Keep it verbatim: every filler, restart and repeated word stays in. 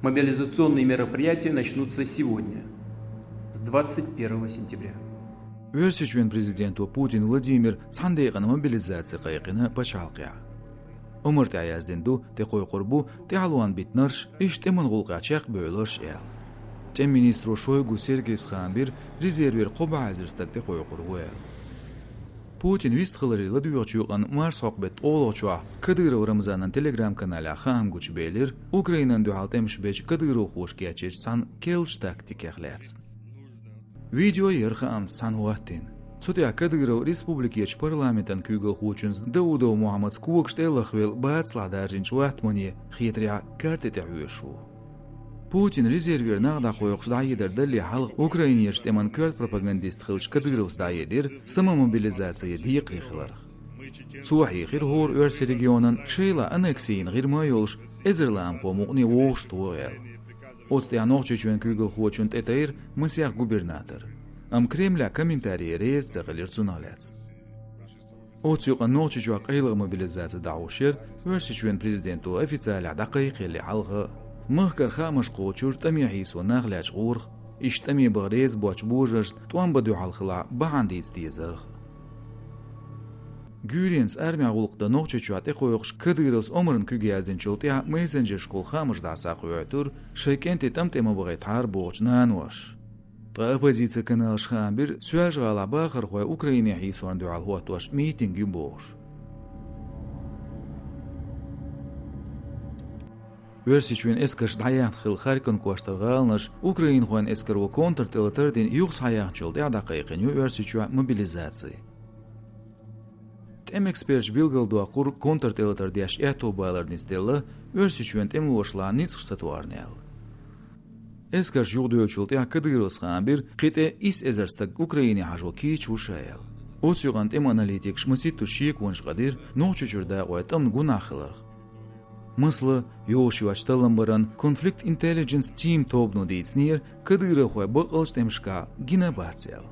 Мобилизационные мероприятия начнутся сегодня, с двадцать первого сентября. Оьрсийчоьнан президенто Путин Владимира цхьана декъана мобилизаци кхайкхина пачхьалкхехь. Омар тӀехь яздина ду, тӀекхойкхур бу тӀаьхьалонна битинарш, иштта тӀеман гӀуллакхехь чекхбевлларш аьлла. ТӀеман министро Шойгу Сергейс хаам бира резервера кхо бӀе эзар стаг тӀекхойкхур ву аьлла. Путин вистхиларе ладоьгӀучу юкъанна марсхьокху беттан ткъолгӀачохь Кадыров Рамзанан Telegram-каналехь хаам гучубелира, Украинана дуьхьал тӀемаш бечу кадыровхоша кечйинчу цхьана керлачу тактикех лаьцна. Видео яра хаамца цхьаьна хӀоттийна. Цу тӀехь Кадыров республикерчу парламентан куьйгалхочуьнца Даудов Мухьаммадца когаш тӀе а лахвелла, бацалахь даржийначу ваттамане, хетарехь, карте тӀе хьоьжуш ву. Путина резервера нах дӀакхойкхуш дӀахьедар далале хьалха Украинерчу тӀеман коьрта пропагандист хиллачу Кадыровс дӀахьедира самомобилизаци декхаре хиларх. Цо хьехира хӀора оьрсийн регионан шайла аннекси йина ГӀирма а йолуш, эзар лаамхо мукъане вовшахтоху аьлла. Оцу тӀехь Нохчийчоьнан куьйгалхочунна тӀетайра масех губернатор. Амма Кремлехь комментарий реза ца хилира цунах лаьцна. Оцу юкъанна Нохчийчохь къайлаха мобилизаци дӀахьош яра Оьрсийчоьнан президенто официалехь дӀакхайкхаяле хьалха. Махкара хаамаш кхочура тӀаме хьийсо нах лечкъорах, иштта тӀаме баха реза боцчу божаршна тӀом бан дуьхьал хилахь бахьана дийца дезарх. Гуьйренца армин гӀуллакх дан Нохчийчохь тӀекхойкхуш Кадыровс Омарна куьг яздинчул тӀаьхьа мессенджерашкахула хаамаш дӀасакхоьхьуьйтура шайн кӀентий тӀам тӀе ма бахийтахьара бохучу наноша. Ткъа оппозицин каналаша хаам бира, Соьлжа-ГӀалахь бахархой Украине хьийсорна дуьхьал хӀоттош митинг ю бохуш. Оьрсийчоьнан эскарша дӀаяьхна хилла Харьков кӀоштара гӀаланаш украинхойн эскаро контртӀелатар а дина юха схьаяьхначул тӀаьхьа дӀакхайкхийна ю Оьрсийчохь мобилизаци. ТӀеман эксперташа билгалдоккхура, контртӀелатар деш аьтто балар нисделла, Оьрсийчоьнан тӀемалошлахь ницкъаш ца тоьхна аьлла. Эскарш юхадевллачул тӀаьхьа Кадыровс хаам бира, кхин тӀе исс эзар стаг Украине хьажо кийча ву ша аьлла. Оцу юкъанна тӀеман аналитикаша масийттазчу шеконаш къадира Нохчийчуьра дакъой тӀамна гунахь хиларх. Масала, йолуш йоцчу талламбаран Conflict Intelligence Team тобано дийцинера, кадыровхой баккъалчу тӀемашкахь гина бац аьлла.